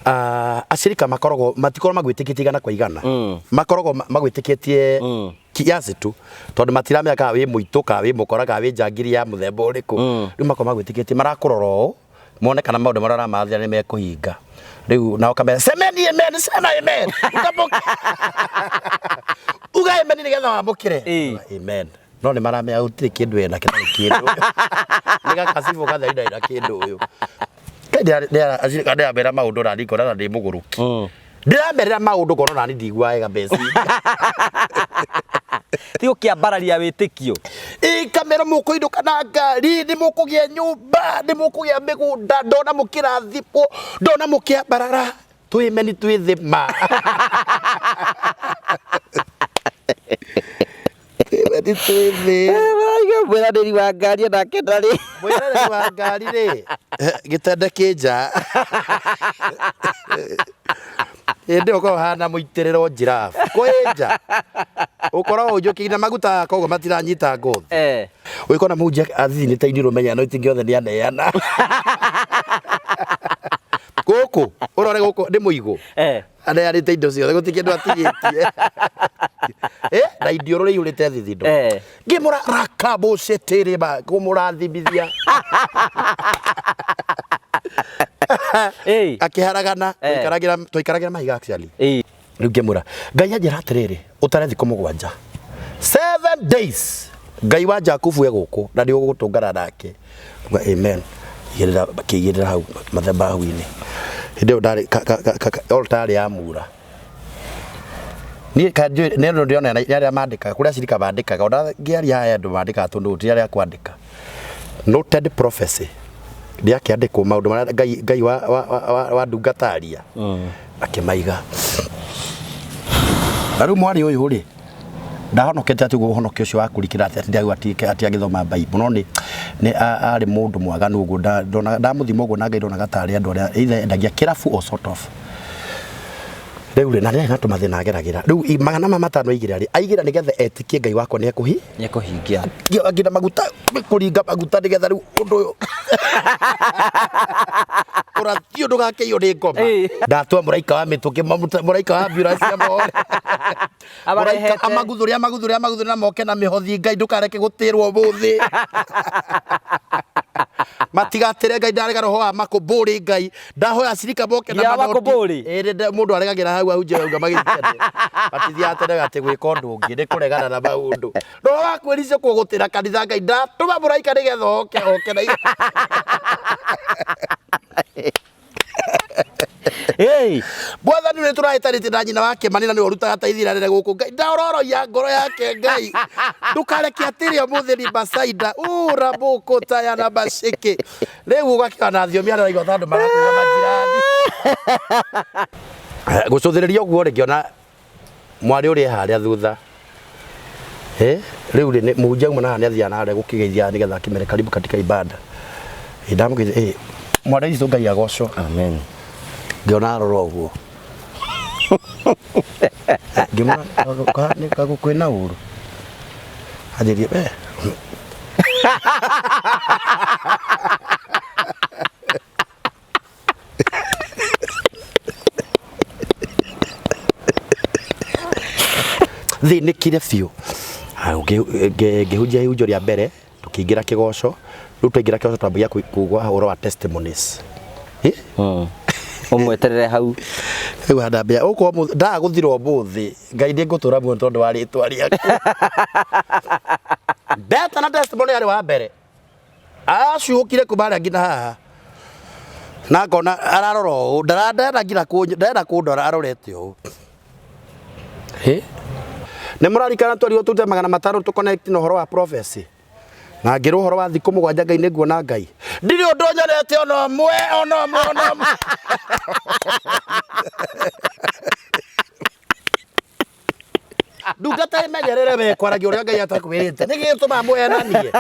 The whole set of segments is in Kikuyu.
Ah, acirika makoragwo matikorwo magwĩtĩkĩtie igana kwa igana. Makoragwo magwĩtĩkĩtie kiasi tu, tondũ matiramenya kana wĩ mũitũ, kana wĩ mũkora, kana wĩ njangiri ya mũthemba ũrĩkũ. Rĩu makoragwo magwĩtĩkĩtie, marakũrora ũũ mone kana maũndũ marĩa ũramathĩra nĩ mekũhinga. Rĩu nao kamera semeni amen, sema amen. Uga amen nĩgetha wamũkĩre. Amen. No nĩ maramenya gũtirĩ kĩndũ ena kĩtarĩ kĩndũ, nĩ gakacibũ gatheri ndarĩ na kĩndũ ũyũ. Ndĩramera maũndũ nani ngona na ndĩ mũgũrũki. Ndĩramerera maũndũ ngona nani ndiguaga wega meciria. Ti gũkĩambararia wĩtĩkio. Ĩ kamera mũkũinũka na ngari, nĩ mũkũgĩa nyũmba, nĩ mũkũgĩa mĩgũnda, ndona mũkĩrathimwo, ndona mũkĩambarara. Twĩmeni twĩ thĩ ma. Twĩmeni twĩ thĩ. Mwĩranĩri wa ngari onake ndarĩ. Mwĩranĩri wa ngari rĩ, gĩtende kĩ nja. Hĩndĩ ĩyo ũkoragwo ũhana mũitĩrĩro njirabu. Kwĩ nja. Ũkoragwo ũnjũkĩire na maguta koguo matiranyita ngothi. Ũgĩkona mũhunjia athinĩte iniro menya no itingĩ othe nĩ aneana. Gũkũ, ũrore gũkũ nĩ mũigũ. Aneanĩte indo ciothe, gũtirĩ kĩndũ atigĩtie. Na indiũrũ rĩihũrĩte thithindo. Ngĩmũra rakabũcĩtĩrĩma kũmũrathimithia. Akĩharagana, tũikaragĩra mahiga actually. Rĩu ngĩmwĩra, Ngai anjĩra atĩrĩrĩ, ũtare thikũ 7. 7 days. Ngai wa Jakubu e gũkũ na nĩ ũgũtũngana nake. Nguga amen. Igĩrĩra, akĩigĩrĩra hau madhabahu-inĩ. Hĩndĩ ĩyo ndarĩ altar yarĩ ya mura. Niĩ kanjũ nĩ andũ ndĩrona nĩ arĩa mandĩkaga, kũrĩa acirika mandĩkaga, ona ngĩaria haha andũ mandĩkaga tondũ ti arĩa kwandĩka. Noted prophecy. Rĩakĩandĩkwo maũndũ marĩa Ngai wa ndungata aria. Akĩmaiga. Na rĩu mwarĩ ũyũ rĩ, ndahonokete atĩ ũguo ũhonokio ũcio wa kũrikĩra atĩ ndagua atĩ agĩthoma Bible, no nĩ arĩ mũndũ mwaganu ũguo, ndamũthima ũguo na Ngai ndonaga tarĩ andũ arĩa either endagia kĩrabu or sort of. Rĩu rĩ, na nĩ arĩ na tũmathĩna ageragĩra. Rĩu 500 aigĩra rĩ, aigĩra nĩgetha etĩkie Ngai wakwa nĩ ekũhi. Nĩ ekũhingia. Nginya maguta, kũringa maguta nĩgetha rĩu ũndũ ũyũ. Ũrathi ũyũ ndũgakĩiywo nĩ ngoma. Ndatua mũraika wa mĩtũkĩ, mũraika wa ambulance ya more. Mũraika amaguthũre, amaguthũre, amaguthũre na moke na mĩhothi. Ngai ndũkareke gũtĩrwo ũmũthĩ. Matigatĩre Ngai, ndarega roho wa makũmbũrĩ Ngai. Ndahoya acirika moke na Nginya wa manoti. makũmbũrĩ? Ĩ, mũndũ aregagĩra hau ahunjia auga magĩthiĩ tene. Matithiaga tene atĩ gwĩka ũndũ ũngĩ, nĩ kũregana na maũndũ. Roho wa kwĩricũkwo gũtĩra kanitha Ngai, ndatũma mũraika nĩgetha oke, oke na Hey! Mwathani nĩ tũrahĩtanĩtie na nyina wa Kĩmani na nĩwe ũrutaga ta ithira rĩrĩ gũkũ Ngai ndaororoia ngoro yake Ngai ndũkareke atĩrĩ ũmũthĩ ni basaida ura mũkũ taya na bacĩkĩ rĩu ũgakĩona na thiomi arĩa araigua tondũ marakuga majirani. Gũcũthĩrĩria ũguo rĩ, ngĩona mwarĩ ũrĩa harĩa thutha. Rĩu rĩ, mũhunjia auma na haha nĩ athiaga na harĩa gũkĩgeithia nĩgetha akĩmere karibu katika ibada. Ndamũgeithia, mwarĩ witũ Ngai agocwo. Amen. Ngĩona arora ũguo. Ngĩmwĩra kwĩna ũru. Anjĩrire, eh. Thĩnĩkire biũ. Ngĩhunjia ihunjio rĩa mbere, tũkĩingĩra kĩgoco, rĩu twaingĩra kĩgoco twambagia kuga ũhoro wa testimonies. Ũmweterere hau. Rĩu handambia ũkorwo ndaga gũthira ũmũthĩ, Ngai nĩ ngũtũra muoyo tondũ wa rĩtwa rĩaku. Ndeta na testimony yarĩ wa mbere. Acuũkire kuma harĩa nginya haha. Na ngona ararora ũũ, ndarenda nginya ndarenda kũndora arorete ũũ. Hĩ? Nĩ mũrarikana twerirwo tũrute 500 tũ connect na ũhoro wa prophecy. Na ngĩrwo ũhoro wa thikũ 7 Ngai nĩ nguona Ngai. Ndirĩ ũndũ nyonete ona ũmwe, ona ũmwe, ona ũmwe. Ndungata ĩmenyerere we kwaragia ũrĩa Ngai atakwĩrĩte. Nĩ gĩtũmaga mũhenanie.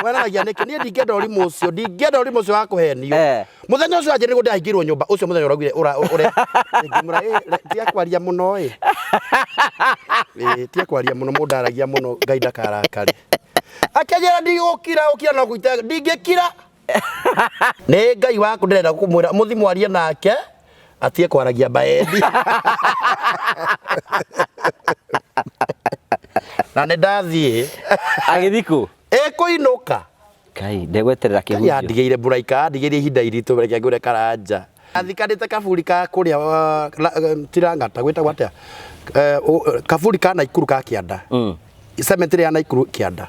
Mũhenanagia nĩkĩ? Niĩ ndingĩenda ũrimũ ũcio, ndingĩenda ũrimũ ũcio wa kũhenio. Mũthenya ũcio anjĩrire nĩguo ndĩrahingĩirwo nyũmba, ũcio mũthenya ũraugire ũra ũre. Ngĩmwĩra ĩ tiga kwaria mũno ĩ. Ĩ tiga kwaria mũno, mũndũ aragia mũno Ngai ndakarakare. Akĩnjĩra ndigũkira, gũkira no gũita, ndingĩkira. Nĩ Ngai waku ndĩrenda kũmwĩra, mũthiĩ mwarie nake. Atige kwaragia mbaendi. Na nĩ ndathiĩ. Agĩthiĩ kũ? Ĩkũinũka. Kai ndegweterera kĩhunjio. Yandigĩire buraika, andigĩire ihinda iritũ, reke ngũre karanja. Athikanĩte kaburi ka kũrĩa tirang'ata gwĩtagwo atĩa? Kaburi ka Naikuru ka kĩanda. Cemetery ya Naikuru kĩanda.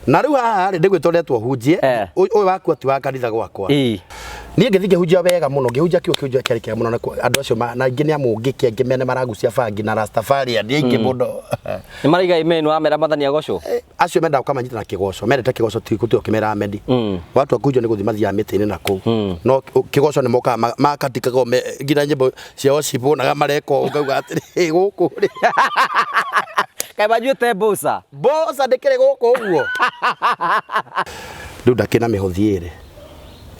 Na rĩu haha rĩ ndĩgwĩtwo ndetwo hunjie. Ũyũ waku ati wa kanitha gwakwa. Niĩ ngĩthiĩ ngĩhunjia wega mũno, ngĩhunjia kiugo kĩhunjia kĩarĩ kĩega mũno na andũ acio na aingĩ nĩ amũngĩki, angĩ mene maragucia bangi na Rastafarian nĩ aingĩ mũno. Nĩ maraiga amen wamera Mwathani agocwo. Acio mendaga ũkamanyita na kĩgoco, mendete kĩgoco ti gũtiga ũkĩmera ameni. Watua kũhunjia nĩ gũthiĩ mathiaga mĩtĩ-inĩ na kũu. No kĩgoco nĩ mokaga makatikaga nginya nyĩmbo cia worship wonaga mareka ũũ ngauga atĩrĩ gũkũ rĩ. Kaĩ manyuĩte mboca? Mboca ndĩkĩrĩ gũkũ ũguo. Rĩu ndakĩna mĩhothi ĩrĩ.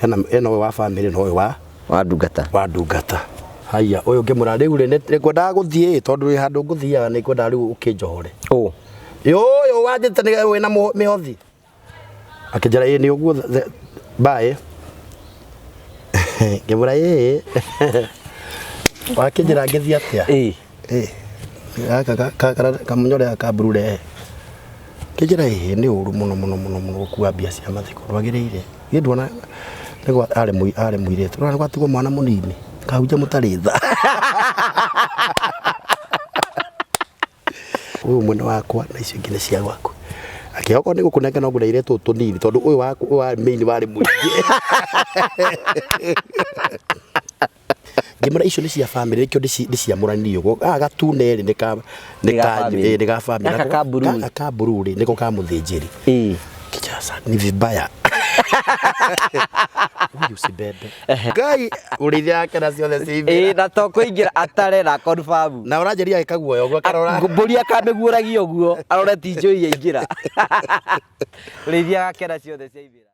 Hena ĩno ũyũ wa family na ũyũ wa wa ndungata. Wa ndungata. Haiya ũyũ ngĩmwĩra rĩu rĩ nĩ ngwendaga gũthiĩ tondũ wĩ handũ ngũthiaga nĩ ngwendaga rĩu ũkĩnjohore. Ũ. Ũyũ wanjĩte nĩ wĩna mĩhothi. Akĩnjĩra ĩĩ nĩ ũguo bye. Ngĩmwĩra ĩĩ. Wakĩnjĩra ngĩthiĩ atĩa? Ĩĩ. Ĩĩ. Gaka kamunyore gaka ka blue. Kĩnjĩra ĩĩ nĩ ũru mũno mũno mũno mũno gũkua mbia cia mathiko ndwagĩrĩire. Niĩ nduona nĩgwa arĩ arĩ mũirĩtu. Nĩ gwatigwo mwana mũnini. Kahunjia mũtarĩ tha. Ũyũ mwena wakwa na icio ingĩ nĩ cia gwaku. Akĩokorwo nĩ gũkũnengera no ngũneire tũtũ tũnini tondũ ũyũ waku ũyũ wa main warĩ mũingĩ. Ngĩmwĩra icio nĩ cia family nĩkĩo ndĩciamũranirie ũguo. Gaka gatune rĩ nĩ ka nĩ ka nĩ ga family. Gaka ka blue. Gaka ka blue rĩ nĩko ka mũthĩnjĩri. Kijasa ni vibaya. Huyu usibebe. Ngai ũrĩithia yake na ciothe ciimĩra. Ĩĩ na to kũingĩra atare na confirm. Na ũranjĩria agĩkaguoya ũguo akarora. Mbũri akamĩguũragia ũguo arore ti njũi yaingĩra. Ũrĩithia yake na ciothe ciaimĩra.